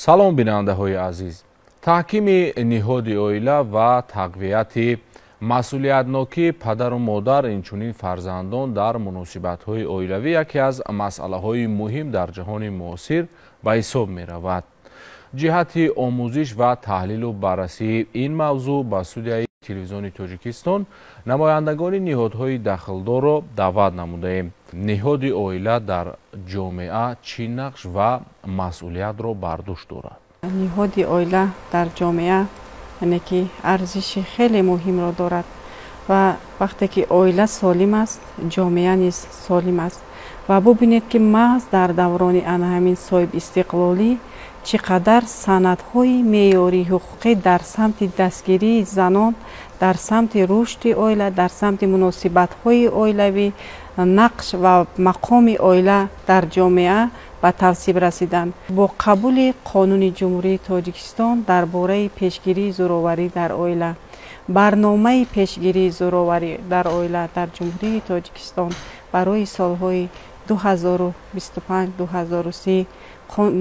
Салом, бинандаҳои азиз. Таҳкими ниҳоди оила ва тақвияти масъулиятнокии падару модар, инчунин фарзандон дар муносибатҳои оилавӣ яке аз масъалаҳои муҳим дар ҷаҳони муосир ба ҳисоб меравад. Ҷиҳати омӯзиш ва таҳлилу баррасии ин мавзӯъ ба студияи телевизиони Тоҷикистон намояндагони ниҳодҳои дахлдорро даъват намудаем. Ниҳоди оила дар ҷомеа чӣ нақш ва масъулиятро бар дӯш дорад? Ниҳоди оила дар ҷомеа, яъне ки арзиши хеле муҳимро дорад ва вақте ки оила солим аст, ҷомеа низ солим аст. Ва бубинед, ки маҳз дар даврони ана ҳамин соҳибистиқлолӣ чӣ қадар санадҳои меъёрии ҳуқуқӣ дар самти дастгирии занон, дар самти рушди оила, дар самти муносибатҳои оилавӣ, нақш ва мақоми оила дар ҷомеа ба тавсиб расиданд. Бо қабули Қонуни Ҷумҳурии Тоҷикистон дар бораи пешгирии зӯроварӣ дар оила, барномаи пешгирии зӯроварӣ дар оила дар Ҷумҳурии Тоҷикистон барои солҳои 2025-2030,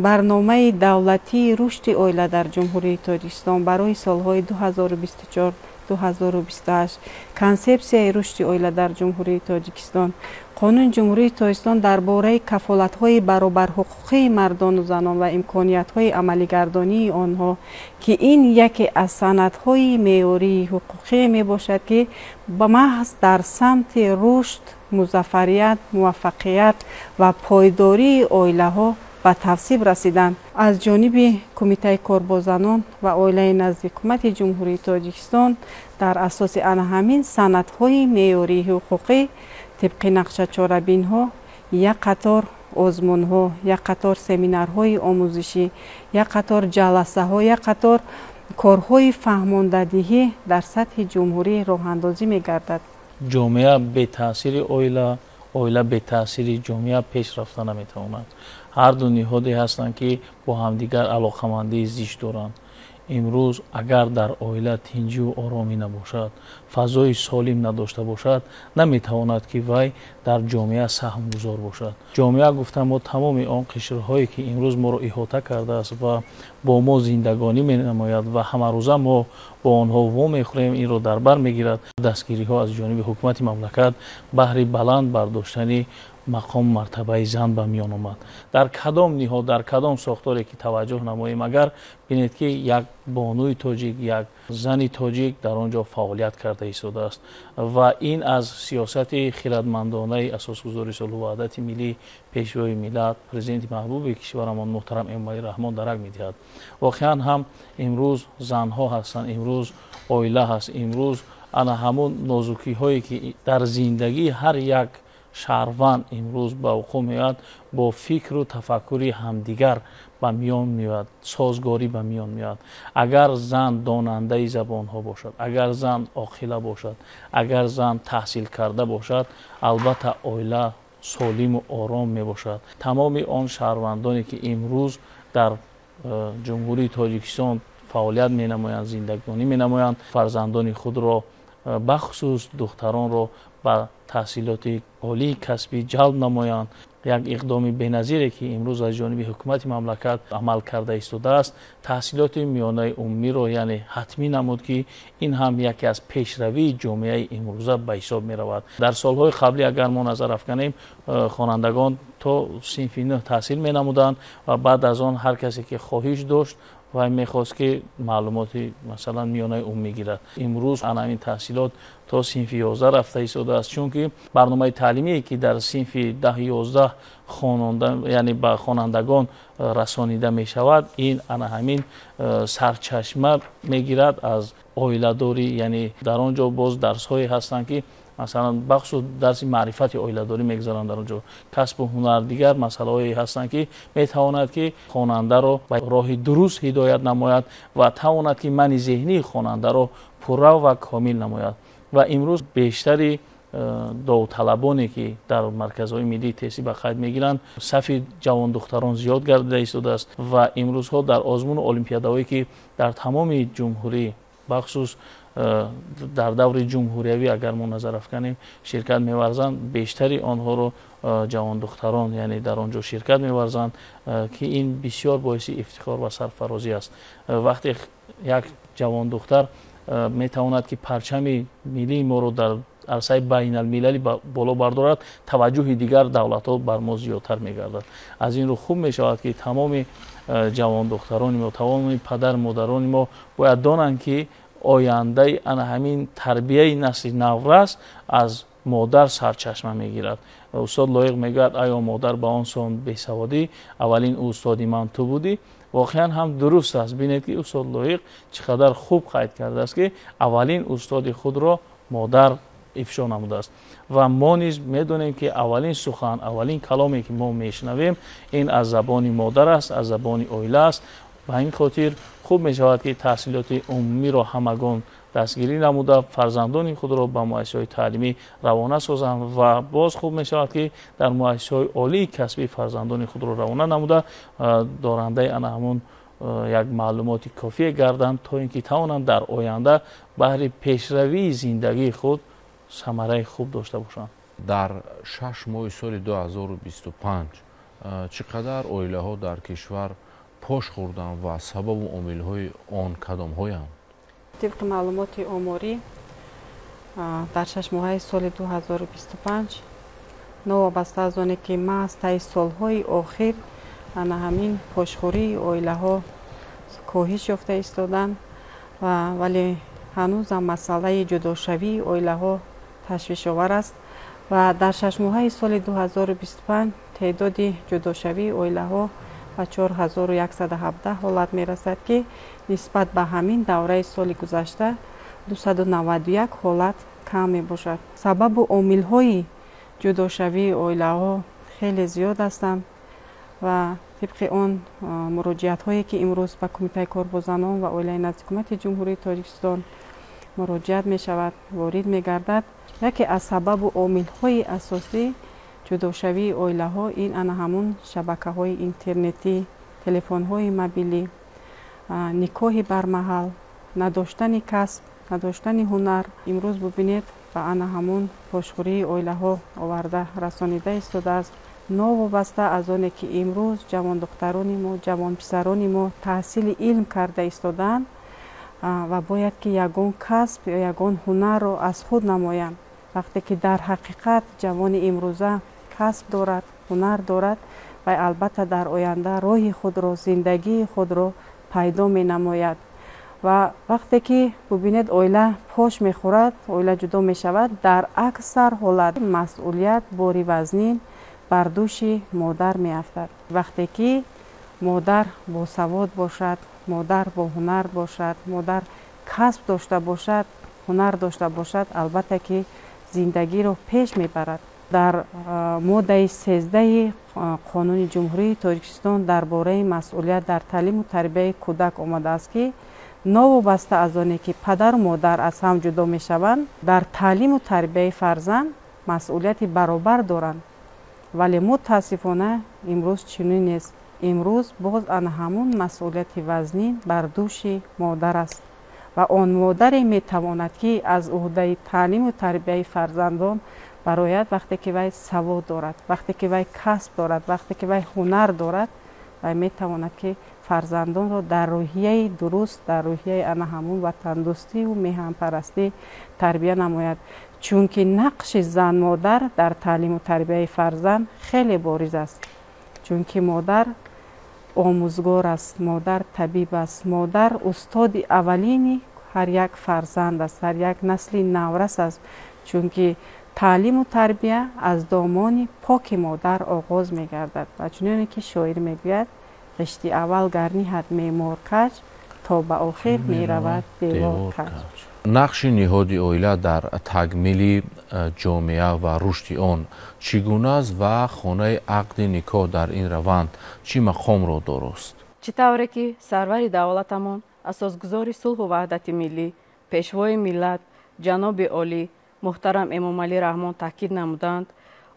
барномаи давлатии рушди оила дар Ҷумҳурии Тоҷикистон барои солҳои 2024-2028, консепсияи рушди оила дар Ҷумҳурии Тоҷикистон, Қонуни Ҷумҳурии Тоҷикистон дар бораи кафолатҳои баробарҳуқуқии мардону занон ва имкониятҳои амалигардонии онҳо, ки ин яке аз санадҳои меъёрии ҳуқуқӣ мебошад, ки маҳз дар самти рушд, музаффарият, муваффақият ва пойдории оилаҳо ба тавсиб расиданд. Аз ҷониби Кумитаи кор бо занон ва оилаи назди Ҳукумати Ҷумҳурии Тоҷикистон дар асоси ана ҳамин санадҳои меъёрии ҳуқуқӣ тибқи нақшачорабинҳо як қатор озмунҳо, як қатор семинарҳои омӯзишӣ, як қатор ҷаласаҳо, як қатор корҳои фаҳмондадиҳӣ дар сатҳи ҷумҳурӣ роҳандозӣ мегардад. Ҷомеа бетаъсири оила, оила бетаъсири ҷомеа пеш рафта наметавонад. Ҳар ду ниҳоде ҳастанд, ки бо ҳамдигар алоқамандии зич доранд. Имрӯз агар дар оила тинҷиву оромӣ набошад, фазои солим надошта бошад, наметавонад, ки вай дар ҷомеа саҳмгузор бошад. Ҷомеа гуфта мо тамоми он қишрҳое, ки имрӯз моро иҳота кардааст ва бо мо зиндагонӣ менамояд ва ҳамарӯза мо бо онҳо вомехӯрем, инро дар бар мегирад. Дастгириҳо аз ҷониби ҳукумати мамлакат баҳри баланд бардоштани мақому мартабаи зан ба миён омад. Дар кадом ниҳод, дар кадом сохторе ки таваҷҷӯҳ намоем, агар бинед, ки як бонуи тоҷик, як зани тоҷик дар он ҷо фаъолият карда истодааст. Ва ин аз сиёсати хирадмандонаи асосгузори сулҳу ваҳдати миллӣ, пешвои миллат, президенти маҳбуби кишварамон муҳтарам Эмомалӣ Раҳмон дарак медиҳад. Воқеан ҳам имрӯз занҳо ҳастанд, имрӯз оила ҳаст, имрӯз ана ҳамун нозукиҳое, ки дар зиндагии ҳар як шаҳрванд имрӯз ба вуқӯъ меояд, бо фикру тафаккури ҳамдигар ба миён меояд, созгорӣ ба миён меояд. Агар зан донандаи забонҳо бошад, агар зан оқила бошад, агар зан таҳсил карда бошад, албатта оила солиму ором мебошад. Тамоми он шаҳрвандоне, ки имрӯз дар Ҷумҳурии Тоҷикистон фаъолият менамоянд, зиндагонӣ менамоянд, фарзандони худро, бахусус духтаронро ба таҳсилоти олии касбӣ ҷалб намоянд. Як иқдоми беназире, ки имрӯз аз ҷониби ҳукумати мамлакат амал карда истодааст, таҳсилоти миёнаи умумиро, яъне ҳатмӣ намуд, ки ин ҳам яке аз пешравии ҷомеаи имрӯза ба ҳисоб меравад. Дар солҳои қаблӣ агар мо назар афканем, хонандагон то синфи нӯҳ таҳсил менамуданд ва баъд аз он ҳар касе ки хоҳиш дошт вай мехост, ки маълумоти, масалан, миёнаи умумӣ гирад. Имрӯз ана ҳамин таҳсилот то синфи 11 рафта истодааст, чунки барномаи таълимие, ки дар синфи 10-11 хононда, яъне ба хонандагон расонида мешавад, ин ана ҳамин сарчашма мегирад аз оиладорӣ. Яъне дар он ҷо боз дарсҳое ҳастанд, ки масалан бахусус дарси маърифати оиладорӣ мегузаранд, дар он ҷо касбу ҳунар, дигар масъалаҳое ҳастанд, ки метавонад, ки хонандаро ба роҳи дуруст ҳидоят намояд ва тавонад, ки мани зеҳнии хонандаро пурра ва комил намояд. Ва имрӯз бештари довталабоне, ки дар марказҳои миллии тестӣ ба қайд мегиранд, сафи ҷавондухтарон зиёд гардида истодааст. Ва имрӯзҳо дар озмуну олимпиадаҳое, ки дар тамоми ҷумҳурӣ, бахусус Дар даври ҷумҳуриявӣ агар мо назар афканем, ширкат меварзанд, бештари онҳоро ҷавондухтарон, яъне дар он ҷо ширкат меварзанд, ки ин бисёр боиси ифтихор ва сарфарозӣ аст. Вақте як ҷавондухтар метавонад, ки парчами миллии моро дар арсаи байналмилалӣ боло бардорад, таваҷҷӯҳи дигар давлатҳо бар мо зиёдтар мегардад. Аз ин рӯ хуб мешавад, ки тамоми ҷавондухтарони мо, тамоми падар модарони мо бояд донанд, ки ояндаи ана ҳамин тарбияи насли наврас аз модар сарчашма мегирад. Устод Лоиқ мегӯяд: «Аё модар, ба он сон бесаводӣ, аввалин устоди ман ту будӣ». Воқеан ҳам дуруст аст. Бинед, ки устод Лоиқ чӣ қадар хуб қайд кардааст, ки аввалин устоди худро модар ифшо намудааст. Ва мо низ медонем, ки аввалин сухан, аввалин каломе, ки мо мешунавем, ин аз забони модар аст, аз забони оила аст. Ба ин хотир хуб мешавад, ки таҳсилоти умумиро ҳамагон дастгирӣ намуда, фарзандони худро ба муассисаҳои таълимӣ равона созанд ва боз хуб мешавад, ки дар муассисаҳои олии касбӣ фарзандони худро равона намуда, дорандаи ана ҳамон як маълумоти кофие гарданд, то ин ки тавонанд дар оянда баҳри пешравии зиндагии худ самараи хуб дошта бошанд. Дар 6 моҳи соли 2025 чӣ қадар оилаҳо дар кишвар пош хӯрданд ва сабабу омилҳои он кадомҳоянд? Тибқи маълумоти оморӣ, дар 6 моҳаи соли 2025, новобаста аз оне ки маҳз таи солҳои охир ана ҳамин пошхӯрии оилаҳо коҳиш ёфта истоданд, вале ҳанӯзам масъалаи ҷудошавии оилаҳо ташвишовар аст ва дар 6 моҳаи соли 2025 теъдоди ҷудошавии оилаҳо ба 4117 ҳолат мерасад, ки нисбат ба ҳамин давраи соли гузашта 291 ҳолат кам мебошад. Сабабу омилҳои ҷудошавии оилаҳо хеле зиёд ҳастанд ва тибқи он муроҷиатҳое, ки имрӯз ба Кумитаи кор бо занон ва оилаи назди Ҳукумати Ҷумҳурии Тоҷикистон муроҷиат мешавад, ворид мегардад, яке аз сабабу омилҳои асосӣ ҷудошавии оилаҳо ин ана ҳамун шабакаҳои интернетӣ, телефонҳои мобилӣ, никоҳи бармаҳал, надоштани касб, надоштани ҳунар имрӯз бубинед, ба ана ҳамун пошхӯрии оилаҳо оварда расонида истодааст. Новобаста аз оне ки имрӯз ҷавондухтарони мо, ҷавонписарони мо таҳсили илм карда истодаанд ва бояд ки ягон касб ё ягон ҳунарро аз худ намоянд, вақте ки дар ҳақиқат ҷавони имрӯза касб дорад, ҳунар дорад, вай албатта дар оянда роҳи худро, зиндагии худро пайдо менамояд. Ва вақте ки бубинед, оила пош мехӯрад, оила ҷудо мешавад, дар аксар ҳолат масъулият бори вазнин бар дӯши модар меафтад. Вақте ки модар босавод бошад, модар боҳунар бошад, модар касб дошта бошад, ҳунар дошта бошад, албатта ки зиндагиро пеш мебарад. Дар моддаи 13-и Қонуни Ҷумҳурии Тоҷикистон дар бораи масъулият дар таълиму тарбияи кӯдак омадааст, ки новобаста аз оне ки падару модар аз ҳам ҷудо мешаванд, дар таълиму тарбияи фарзанд масъулияти баробар доранд. Вале мутаассифона имрӯз чунин нест. Имрӯз боз ана ҳамун масъулияти вазнин бар дӯши модар аст ва он модаре метавонад, ки аз уҳдаи таълиму тарбияи фарзандон барояд, вақте ки вай савод дорад, вақте ки вай касб дорад, вақте ки вай ҳунар дорад. Вай метавонад, ки фарзандонро дар рӯҳияи дуруст, дар рӯҳияи ана ҳамун ватандӯстиву меҳанпарастӣ тарбия намояд, чунки нақши зан-модар дар таълиму тарбияи фарзанд хеле бориз аст, чунки модар омӯзгор аст, модар табиб аст, модар устоди аввалини ҳар як фарзанд аст, ҳар як насли наврас аст, чунки таълиму тарбия аз домони поки модар оғоз мегардад. Ва чуноне ки шоир мегӯяд: «Ғишти аввал гар ниҳад меъмор каҷ, то ба охир меравад девор каҷ». Нақши ниҳоди оила дар такмили ҷомеа ва рушди он чӣ гуна аст ва хонаи ақди никоҳ дар ин раванд чӣ мақомро дорост? Чӣ тавре ки сарвари давлатамон, асосгузори сулҳу ваҳдати миллӣ, пешвои миллат, ҷаноби олӣ муҳтарам Эмомалӣ Раҳмон таъкид намуданд,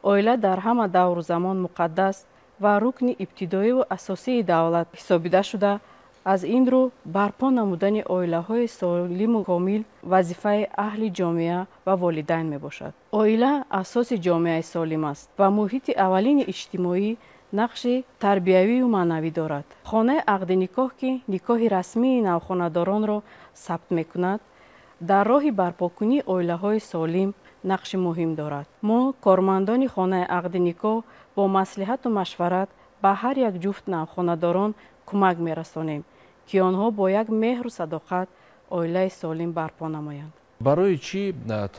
оила дар ҳама давру замон муқаддас ва рукни ибтидоиву асосии давлат ҳисобида шуда, Аз ин рӯ барпо намудани оилаҳои солиму комил вазифаи аҳли ҷомеа ва волидайн мебошад. Оила асоси ҷомеаи солим аст ва муҳити аввалини иҷтимоӣ нақши тарбиявию маънавӣ дорад. Хонаи ақди никоҳ, ки никоҳи расмии навхонадоронро сабт мекунад, дар роҳи барпокунии оилаҳои солим нақши муҳим дорад. Мо, кормандони хонаи ақди никоҳ, бо маслиҳату машварат ба ҳар як ҷуфт навхонадорон кӯмак мерасонем, ки онҳо бо як меҳру садоқат оилаи солим барпо намоянд. Барои чӣ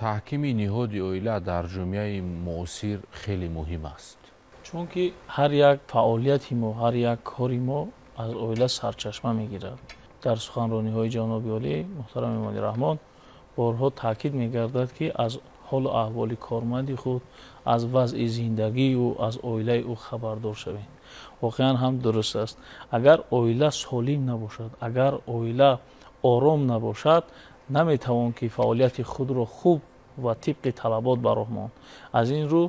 таҳкими ниҳоди оила дар ҷомеаи муосир хеле муҳим аст? Чунки ҳар як фаъолияти мо, ҳар як кори мо аз оила сарчашма мегирад. Дар суханрониҳои ҷаноби олӣ муҳтарам Эмомалӣ Раҳмон борҳо таъкид мегардад, ки аз ҳолу аҳволи корманди худ, аз вазъи зиндагии ӯ, аз оилаи ӯ хабардор шавем. Воқеан ҳам дуруст аст. Агар оила солим набошад, агар оила ором набошад, наметавон ки фаъолияти худро хуб ва тибқи талабот ба роҳ монд. Аз ин рӯ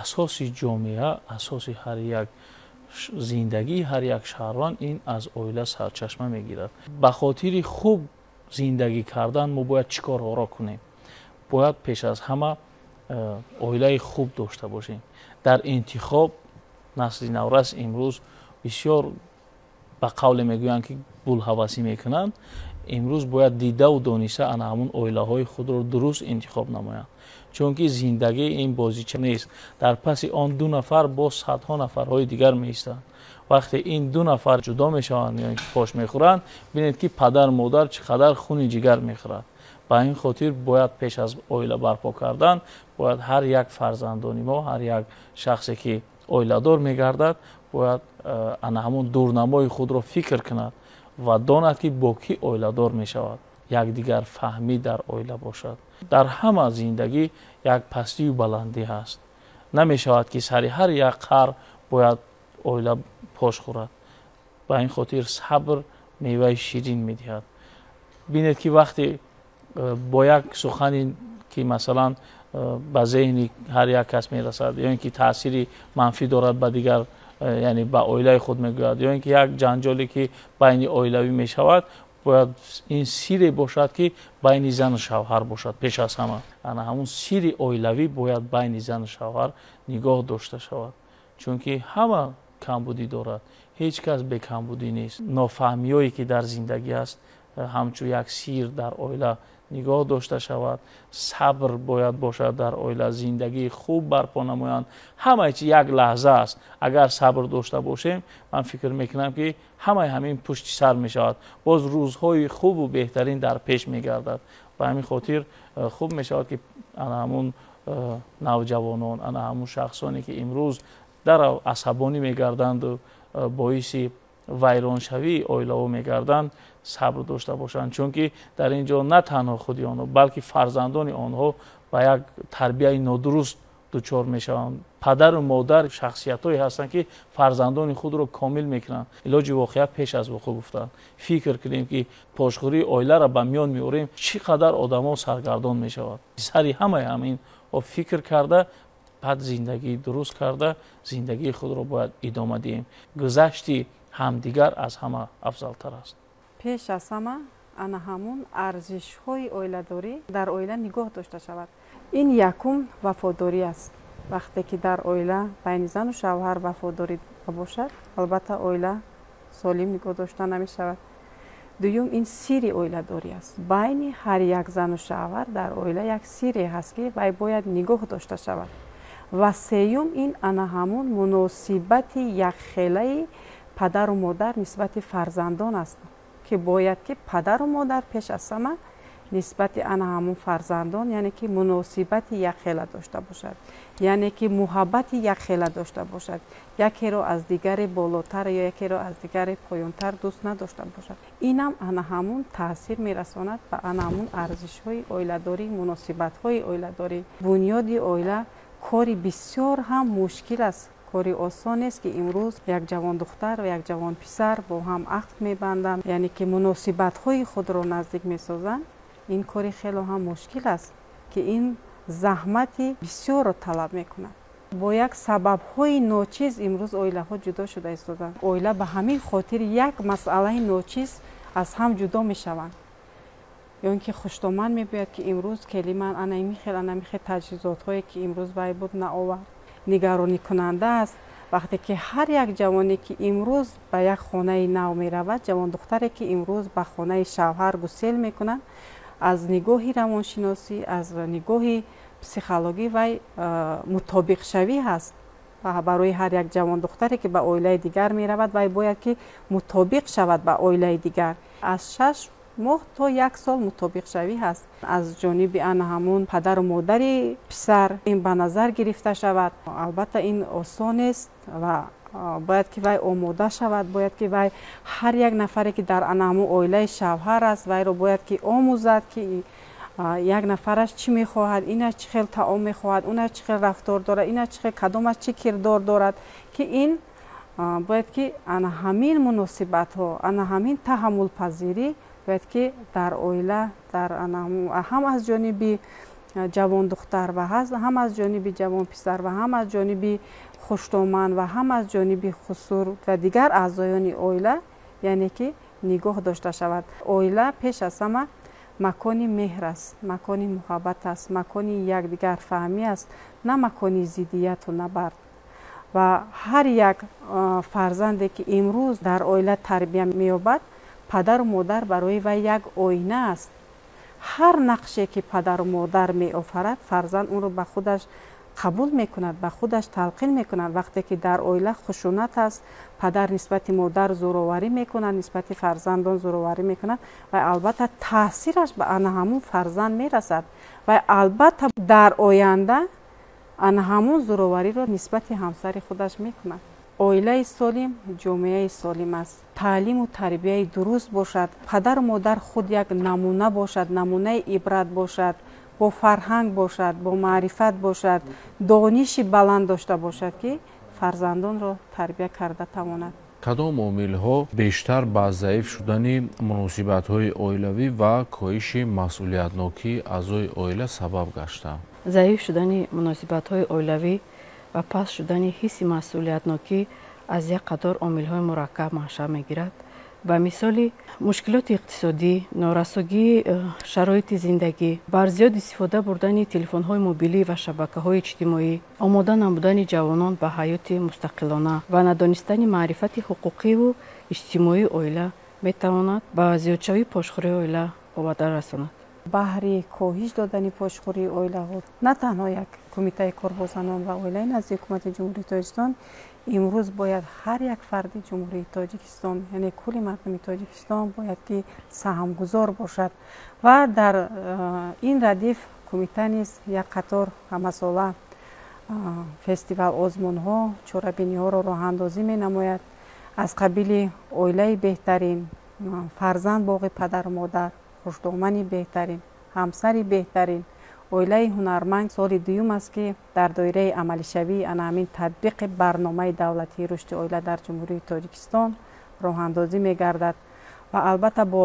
асоси ҷомеа, асоси ҳар як зиндагии ҳар як шаҳрванд ин аз оила сарчашма мегирад. Ба хотири хуб зиндагӣ кардан мо бояд чӣ корҳоро кунем? Бояд пеш аз ҳама оилаи хуб дошта бошем. Дар интихоб насли наврас имрӯз бисёр ба қавле мегӯянд, ки булҳавасӣ мекунанд. Имрӯз бояд дидаву дониста ана ҳамун оилаҳои худро дуруст интихоб намоянд, чунки зиндагӣ ин бозича нест. Дар паси он ду нафар боз садҳо нафарҳои дигар меистанд. Вақте ин ду нафар ҷудо мешаванд ё ин ки пош мехӯранд, бинед ки падар модар чӣ қадар хуни ҷигар мехӯрад. Ба ин хотир бояд пеш аз оила барпо кардан бояд ҳар як фарзандони мо, ҳар як шахсе ки оиладор мегардад, бояд ана ҳамун дурнамои худро фикр кунад ва донад, ки бо кӣ оиладор мешавад. Якдигар фаҳмӣ дар оила бошад. Дар ҳама зиндагӣ як пастию баландӣ ҳаст. Намешавад, ки сари ҳар як қар бояд оила пош хӯрад. Ба ин хотир сабр меваи ширин медиҳад. Бинед, ки вақте бо як сухане ки масалан ба зеҳни ҳар як кас мерасад ё ин ки таъсири манфӣ дорад ба дигар, яъне ба оилаи худ мегӯяд, ё ин ки як ҷанҷоле ки байни оилавӣ мешавад, бояд ин сире бошад, ки байни зану шавҳар бошад. Пеш аз ҳама ана ҳамун сири оилавӣ бояд байни зану шавҳар нигоҳ дошта шавад, чунки ҳама камбудӣ дорад, ҳеҷ кас бекамбудӣ нест. Нофаҳмиҳое ки дар зиндагӣ аст, ҳамчун як сир дар оила нигоҳ дошта шавад. Сабр бояд бошад дар оила, зиндагии хуб барпо намоянд. Ҳамаи чи як лаҳза аст. Агар сабр дошта бошем, ман фикр мекунам, ки ҳамаи ҳамин пушти сар мешавад, боз рӯзҳои хубу беҳтарин дар пеш мегардад. Ба ҳамин хотир хуб мешавад, ки ана ҳамун навҷавонон, ана ҳамун шахсоне ки имрӯз дарав асабонӣ мегарданду боиси вайроншавии оилаҳо мегарданд, сабр дошта бошанд, чунки дар ин ҷо на танҳо худи онҳо, балки фарзандони онҳо ба як тарбияи нодуруст дучор мешаванд. Падару модар шахсиятҳое ҳастанд, ки фарзандони худро комил мекунанд. Илоҷи воқеа пеш аз вуқӯъ гуфтанд. Фикр кунем, ки пошхӯрии оиларо ба миён меорем, чӣ қадар одамо саргардон мешавад. Сари ҳамаи ҳамин фикр карда, баъд зиндагии дуруст карда, зиндагии худро бояд идома диҳем. Гузашти ҳамдигар аз ҳама афзалтар аст. Пеш аз ҳама ана ҳамун арзишҳои оиладорӣ дар оила нигоҳ дошта шавад. Ин якум вафодорӣ аст. Вақте ки дар оила байни зану шавҳар вафодорӣ бошад, албатта оила солим нигоҳ дошта намешавад. Дуюм ин сири оиладорӣ аст. Байни ҳар як зану шавҳар дар оила як сире ҳаст, ки вай бояд нигоҳ дошта шавад. Ва сеюм ин ана ҳамун муносибати якхелаи падару модар нисбати фарзандон аст, ки бояд ки падару модар пеш аз ҳама нисбати ана ҳамун фарзандон, яъне ки муносибати якхела дошта бошад, яъне ки муҳаббати якхела дошта бошад, якеро аз дигаре болотар ё якеро аз дигаре поёнтар дӯст надошта бошад. Инам ана ҳамун таъсир мерасонад ба ана ҳамун арзишҳои оиладорӣ, муносибатҳои оиладорӣ. Бунёди оила кори бисёр ҳам мушкил аст, кори осон нест, ки имрӯз як ҷавондухтар ва як ҷавонписар бо ҳам ақд мебанданд, яъне ки муносибатҳои худро наздик месозанд. Ин кори хело ҳам мушкил аст, ки ин заҳмати бисёрро талаб мекунад. Бо як сабабҳои ночиз имрӯз оилаҳо ҷудо шуда истодаанд. Оила ба ҳамин хотир як масъалаи ночиз аз ҳам ҷудо мешаванд. Ё ин ки хуштоман мебояд, ки имрӯз келиман ана ин хел, ана ин хел таҷҳизотҳое, ки имрӯз вай буд, наовард. Нигаронӣкунанда аст вақте ки ҳар як ҷавоне, ки имрӯз ба як хонаи нав меравад, ҷавондухтаре, ки имрӯз ба хонаи шавҳар гусел мекунад, аз нигоҳи равоншиносӣ, аз нигоҳи психологӣ вай мутобиқшавӣ ҳаст. Барои ҳар як ҷавондухтаре, ки ба оилаи дигар меравад, вай бояд ки мутобиқ шавад ба оилаи дигар. Аз 6 моҳ то 1 сол мутобиқшавӣ ҳаст. Аз ҷониби ана ҳамун падару модари писар ин ба назар гирифта шавад. Албатта, ин осон нест ва бояд ки вай омода шавад, бояд ки вай ҳар як нафаре, ки дар ана ҳамун оилаи шавҳар аст, вайро бояд ки омӯзад, ки як нафараш чӣ мехоҳад, инаш чӣ хел таом мехоҳад, унаш чӣ хел рафтор дорад, инаш чӣ хел, кадомаш чӣ кирдор дорад, ки ин бояд ки ана ҳамин муносибатҳо, ана ҳамин таҳаммулпазирӣ бояд ки дар оила, дар ҳам аз ҷониби ҷавондухтар ва ҳам аз ҷониби ҷавонписар ва ҳам аз ҷониби хуштоман ва ҳам аз ҷониби хусур ва дигар аъзоёни оила, яъне ки нигоҳ дошта шавад. Оила пеш аз ҳама макони меҳр аст, макони муҳаббат аст, макони якдигарфаҳмӣ аст, на макони зиддияту набард. Ва ҳар як фарзанде, ки имрӯз дар оила тарбия меёбад, падару модар барои вай як оина аст. Ҳар нақше, ки падару модар меофарад, фарзанд онро ба худаш қабул мекунад, ба худаш талқин мекунад. Вақте ки дар оила хушунат аст, падар нисбати модар зӯроварӣ мекунад, нисбати фарзандон зӯроварӣ мекунад ва албатта таъсираш ба ана ҳамун фарзанд мерасад ва албатта дар оянда ана ҳамун зӯровариро нисбати ҳамсари худаш мекунад. Оилаи солим ҷомеаи солим аст. Таълиму тарбияи дуруст бошад, падару модар худ як намуна бошад, намунаи ибрат бошад, бо фарҳанг бошад, бо маърифат бошад, дониши баланд дошта бошад, ки фарзандонро тарбия карда тавонад. Кадом омилҳо бештар ба заиф шудани муносибатҳои оилавӣ ва коҳиши масъулиятнокии аъзои оила сабаб гаштанд? Заиф шудани муносибатҳои оилавӣ ва паст шудани ҳисси масъулиятнокӣ аз як қатор омилҳои мураккаб маншаъ мегирад. Ба мисоли мушкилоти иқтисодӣ, норасогии шароити зиндагӣ, бар зиёд истифода бурдани телефонҳои мобилӣ ва шабакаҳои иҷтимоӣ, омода намудани ҷавонон ба ҳаёти мустақилона ва надонистани маърифати ҳуқуқиву иҷтимоии оила метавонад ба зиёдшавии пошхӯрии оила оварда расонад. Баҳри коҳиш додани пошхӯрии оилаҳо на танҳо як кумитаи кор бо занон ва оилаи назди ҳукумати Ҷумҳурии Тоҷикистон, имрӯз бояд ҳар як фарди Ҷумҳурии Тоҷикистон, яъне кулли мардуми Тоҷикистон бояд ки саҳмгузор бошад ва дар ин радиф кумита низ як қатор ҳамасола фестивал, озмунҳо, чорабиниҳоро роҳандозӣ менамояд аз қабили оилаи беҳтарин, фарзанд боғи падару модар, хушдомани беҳтарин, ҳамсари беҳтарин, оилаи ҳунарманд. Соли дуюм аст, ки дар доираи амалишавии ана ҳамин татбиқи барномаи давлатии рушди оила дар Ҷумҳурии Тоҷикистон роҳандозӣ мегардад ва албатта бо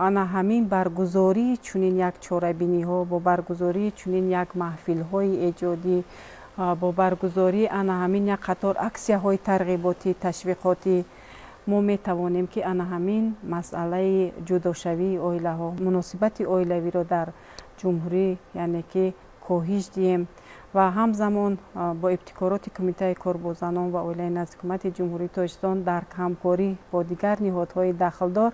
ана ҳамин баргузории чунин як чорабиниҳо, бо баргузории чунин як маҳфилҳои эҷодӣ, бо баргузории ана ҳамин як қатор аксияҳои тарғиботӣ, ташвиқотӣ мо метавонем, ки ана ҳамин масъалаи ҷудошавии оилаҳо, муносибати оилавиро дар ҷумҳурӣ, яъне ки коҳиш диҳем. Ва ҳамзамон бо ибтикороти Кумитаи кор бо занон ва оилаи назди ҳукумати Ҷумҳурии Тоҷикистон дар ҳамкорӣ бо дигар ниҳодҳои дахлдор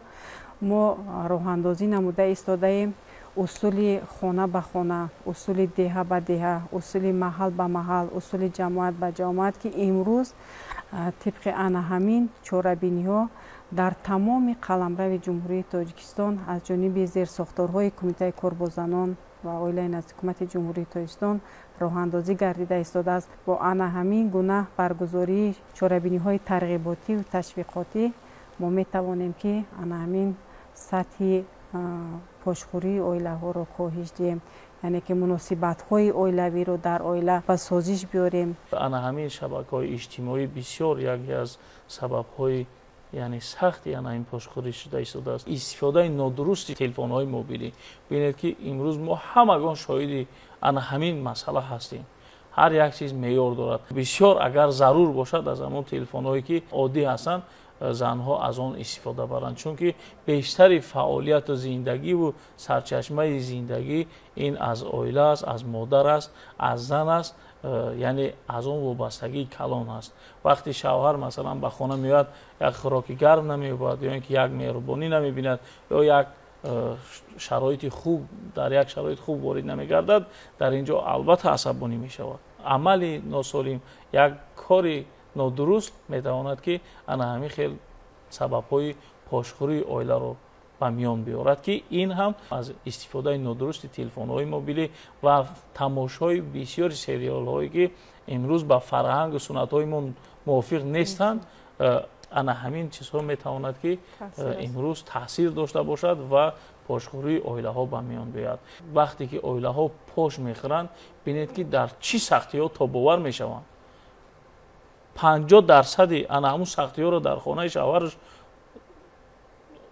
мо роҳандозӣ намуда истодаем усули хона ба хона, усули деҳа ба деҳа, усули маҳал ба маҳал, усули ҷамоат ба ҷамоат, ки имрӯз тибқи ана ҳамин чорабиниҳо дар тамоми қаламрави Ҷумҳурии Тоҷикистон аз ҷониби зерсохторҳои Кумитаи кор бо занон ва оилаи назди ҳукумати Ҷумҳурии Тоҷикистон роҳандозӣ гардида истодааст. Бо ана ҳамин гуна баргузории чорабиниҳои тарғиботиву ташвиқотӣ мо метавонем, ки ана ҳамин сатҳи пошхӯрии оилаҳоро коҳиш диҳем, яъне ки муносибатҳои оилавиро дар оила ба созиш биёрем. Ана ҳамин шабакаҳои иҷтимоӣ бисёр яке аз сабабҳои, яъне сахти ана ин пошхӯрӣ шуда истодааст. Истифодаи нодурусти телефонҳои мобилӣ. Бинед, ки имрӯз мо ҳамагон шоҳиди ана ҳамин масъала ҳастем. Ҳар як чиз меъёр дорад. Бисёр агар зарур бошад, аз ҳамон телефонҳое ки оддӣ ҳастанд, занҳо аз он истифода баранд, чунки бештари фаъолияту зиндагиву сарчашмаи зиндагӣ ин аз оила аст, аз модар аст, аз зан аст, яъне аз он вобастагии калон аст. Вақте шавҳар масалан ба хона меояд, як хӯроки гарм намеёбад, ё ин ки як меҳрубонӣ намебинад, ё як шароити хуб дар як шароити хуб ворид намегардад, дар ин ҷо албатта асабонӣ мешавад. Амали носолим, як кори нодуруст метавонад ки ана ҳамин хел сабабҳои пошхӯрии оиларо ба миён биёрад, ки ин ҳам аз истифодаи нодурусти телефонҳои мобилӣ ва тамошои бисёри сериалҳое ки имрӯз ба фарҳангу суннатҳои мо мувофиқ нестанд, ана ҳамин чизҳо метавонад ки имрӯз таъсир дошта бошад ва пошхӯрии оилаҳо ба миён биёяд. Вақте ки оилаҳо пош мехӯранд, бинед ки дар чӣ сахтиҳо тобовар мешаванд. 50% ана ҳамун сахтиҳоро дар хонаи шавҳараш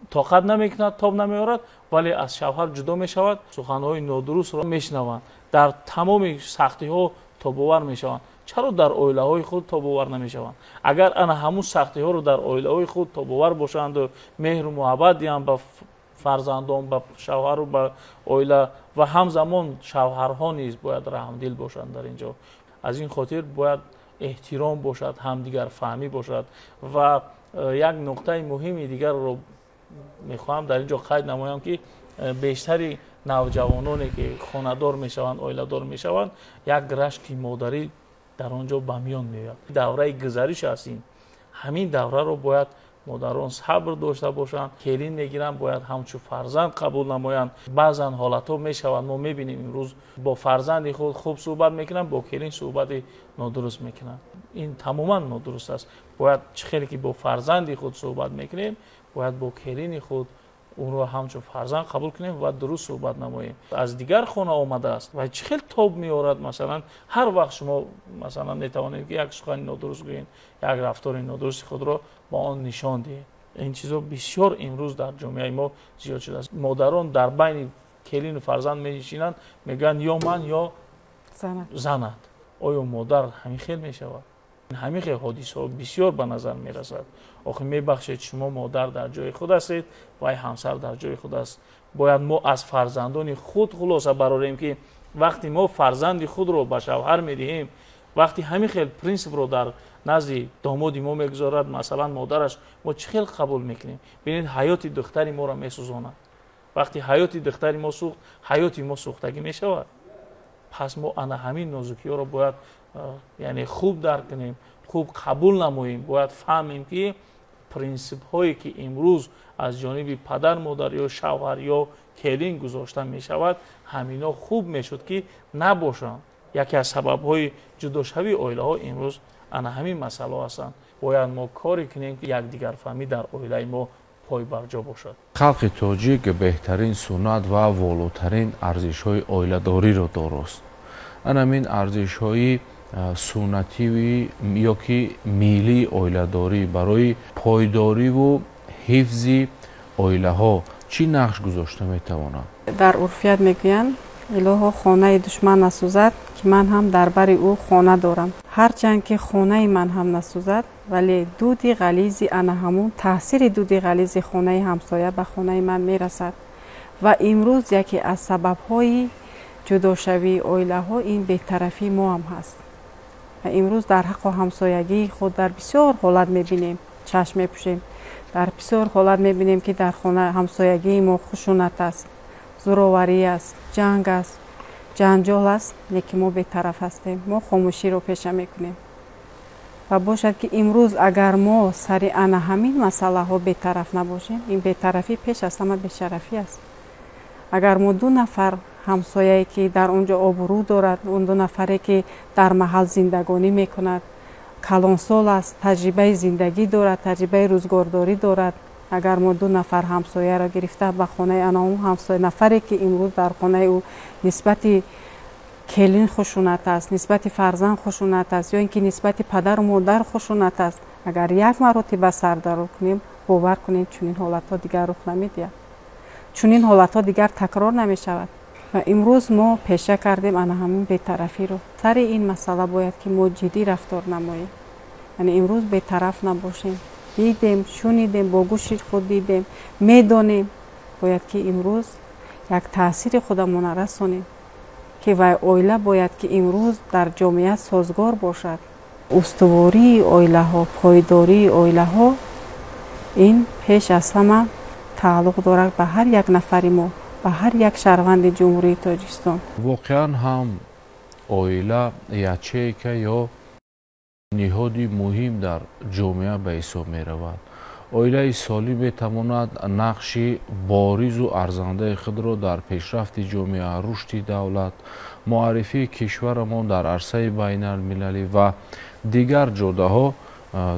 тоқат намекунад, тоб намеорад, вале аз шавҳар ҷудо мешавад, суханҳои нодурустро мешунаванд, дар тамоми сахтиҳо тобовар мешаванд. Чаро дар оилаҳои худ тобовар намешаванд? Агар ана ҳамун сахтиҳоро дар оилаҳои худ тобовар бошанду меҳру муҳаббат диҳанд ба фарзандон, ба шавҳару ба оила, ва ҳамзамон шавҳарҳо низ бояд раҳмдил бошанд дар ин ҷо. Аз ин хотир бояд эҳтиром бошад, ҳамдигарфаҳмӣ бошад. Ва як нуқтаи муҳими дигарро мехоҳам дар ин ҷо қайд намоям, ки бештари навҷавононе ки хонадор мешаванд, оиладор мешаванд, як рашки модарӣ дар он ҷо ба миён меояд. Давраи гузариш аст ин. Ҳамин давраро бояд модарон сабр дошта бошанд, келин мегиранд, бояд ҳамчун фарзанд қабул намоянд. Баъзан ҳолатҳо мешавад, мо мебинем имрӯз бо фарзанди худ хуб суҳбат мекунанд, бо келин суҳбати нодуруст мекунанд. Ин тамоман нодуруст аст. Бояд чӣ хеле ки бо фарзанди худ суҳбат мекунем, бояд бо келини худ онро ҳамчун фарзанд қабул кунем ва дуруст суҳбат намоем. Аз дигар хона омадааст ва чӣ хел тоб меорад, масалан ҳар вақт шумо масалан метавонед ки як сухани нодуруст гӯед, як рафтори нодурусти худро ба он нишон диҳед. Ин чизо бисёр имрӯз дар ҷомеаи мо зиёд шудааст. Модарон дар байни келину фарзанд менишинанд, мегӯянд ё ман ё занат. Оё модар ҳамин хел мешавад? Ҳамин хел ҳодисаҳо бисёр ба назар мерасад. Охир мебахшед, шумо модар дар ҷои худ ҳастед ва ҳамсар дар ҷои худ аст. Бояд мо аз фарзандони худ хулоса барорем, ки вақте мо фарзанди худро ба шавҳар медиҳем, вақте ҳамин хел принсипро дар назди домоди мо мегузорад, масалан модараш, мо чӣ хел қабул мекунем? Бинед, ҳаёти духтари моро месӯзонад. Вақте ҳаёти духтари мо сӯхт, ҳаёти мо сӯхтагӣ мешавад. Пас мо ана ҳамин нозукиҳоро бояд яъне хуб дарк кунем, хуб қабул намоем. Бояд фаҳмем, ки принсипҳое ки имрӯз аз ҷониби падар, модар ё шавҳар ё келин гузошта мешавад, ҳамино хуб мешуд ки набошанд. Яке аз сабабҳои ҷудошавии оилаҳо имрӯз ана ҳамин масъалаҳо ҳастанд. Бояд мо коре кунем, ки якдигарфаҳмӣ дар оилаи мо пойбарҷо бошад. Халқи тоҷик беҳтарин суннат ва волотарин арзишҳои оиладориро дорост. Ана ҳамин арзишҳои суннативӣ ё ки миллии оиладорӣ барои пойдориву ҳифзи оилаҳо чӣ нақш гузошта метавонад? Дар урфият мегӯянд: илоҳо, хонаи душман насӯзад, ки ман ҳам дар бари ӯ хона дорам. Ҳарчанд ки хонаи ман ҳам насӯзад, вале дуди ғализи ана ҳамун таъсири дуди ғализи хонаи ҳамсоя ба хонаи ман мерасад. Ва имрӯз яке аз сабабҳои ҷудошавии оилаҳо ин бетарафии мо ҳам ҳаст. Ва имрӯз дар ҳаққу ҳамсоягии худ дар бисёр ҳолат мебинем, чашм мепӯшем. Дар бисёр ҳолат мебинем, ки дар хона ҳамсоягии мо хушунат аст, зӯроварӣ аст, ҷанг аст, ҷанҷол аст, лекин мо бетараф ҳастем, мо хомӯширо пеша мекунем. Ва бошад ки имрӯз агар мо сари ана ҳамин масъалаҳо бетараф набошем, ин бетарафӣ пеш аз ҳама бешарафӣ аст. Агар мо ду нафар ҳамсояе ки дар он ҷо обрӯ дорад, он ду нафаре ки дар маҳал зиндагонӣ мекунад, калонсол аст, таҷрибаи зиндагӣ дорад, таҷрибаи рӯзгордорӣ дорад, агар мо ду нафар ҳамсояро гирифта ба хонаи ана он ҳамсоя нафаре ки имрӯз дар хонаи ӯ нисбати келин хушунат аст, нисбати фарзанд хушунат аст, ё ин ки нисбати падару модар хушунат аст, агар як маротиба сардаро кунем, бовар кунем, чунин ҳолатҳо дигар рух намедиҳад, чунин ҳолатҳо дигар такрор намешавад. Ва имрӯз мо пеша кардем ана ҳамин бетарафиро. Сари ин масъала бояд ки мо ҷиддӣ рафтор намоем, яъне имрӯз бетараф набошем. Дидем, шунидем, бо гӯши худ дидем, медонем, бояд ки имрӯз як таъсири худамона расонем, ки вай оила бояд ки имрӯз дар ҷомеа созгор бошад. Устувории оилаҳо, пойдории оилаҳо ин пеш аз ҳама тааллуқ дорад ба ҳар як нафари мо, ба ҳар як шаҳрванди Ҷумҳурии Тоҷикистон. Воқеан ҳам оила ячейка ё ниҳоди муҳим дар ҷомеа ба ҳисоб меравад. Оилаи солим метавонад нақши боризу арзандаи худро дар пешрафти ҷомеа, рушди давлат, муаррифии кишварамон дар арсаи байналмилалӣ ва дигар ҷодаҳо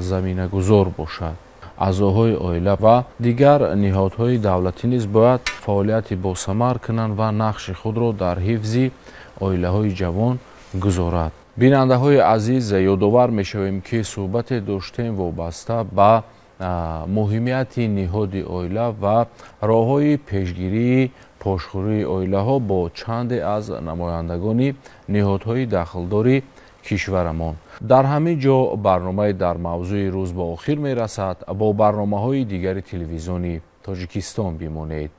заминагузор бошад. Аъзоҳои оила ва дигар ниҳодҳои давлатӣ низ бояд фаъолияти босамар кунанд ва нақши худро дар ҳифзи оилаҳои ҷавон гузорад. Бинандаҳои азиз, ёдовар мешавем, ки суҳбате доштем вобаста ба муҳимияти ниҳоди оила ва роҳҳои пешгирии пошхӯрии оилаҳо бо чанде аз намояндагони ниҳодҳои дахлдори кишварамон. Дар ҳамин ҷо барномаи дар мавзӯи рӯз ба охир мерасад. Бо барномаҳои дигари телевизиони Тоҷикистон бимонед.